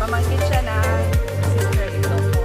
Pamangkin siya ng sister-in-law ko.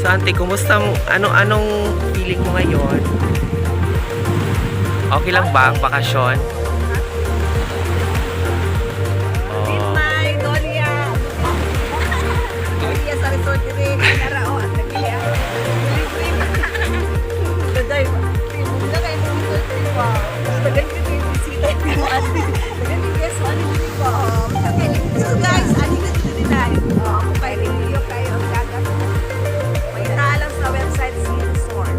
So, auntie, kumusta mo? Anong feeling mo ngayon? Okay lang ba ang bakasyon? With Oh. my Dolia. Dolia sa resort dire. Nara o at nagiya. Libre. Daday. Wala kayo ng resort dire ba? Tagal ko yung bisita mo ate. Tagal yung guest mo ano dire ba? So guys, ani ko dito din ay. Oh, ako kay Rio kayo ang dagat. Makita lang sa website si resort.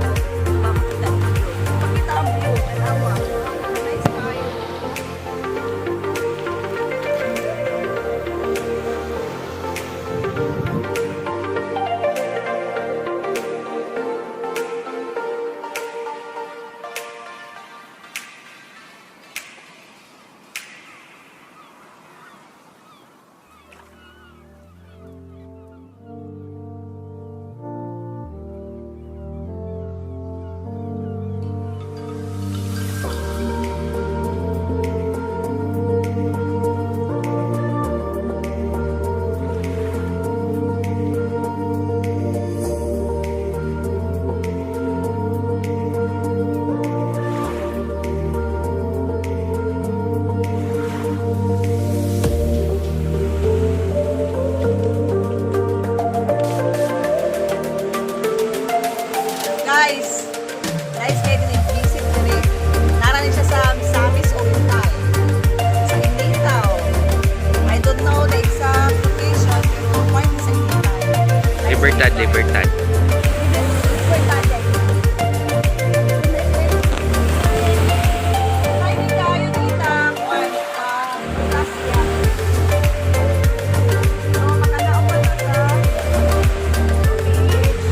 Makita ang view. Makita ang view. Tanawa. Nice tayo. Guys, nice kayo din visit diri. Nara ni siya sa Misamis Oriental. Sa Initaw. I don't know the exact location, pero part sa Initaw. Nice Libertad, kayo. Libertad. Libertad. Kain tayo dita, kuwan, Tasya. So, makalaon pa na sa beach.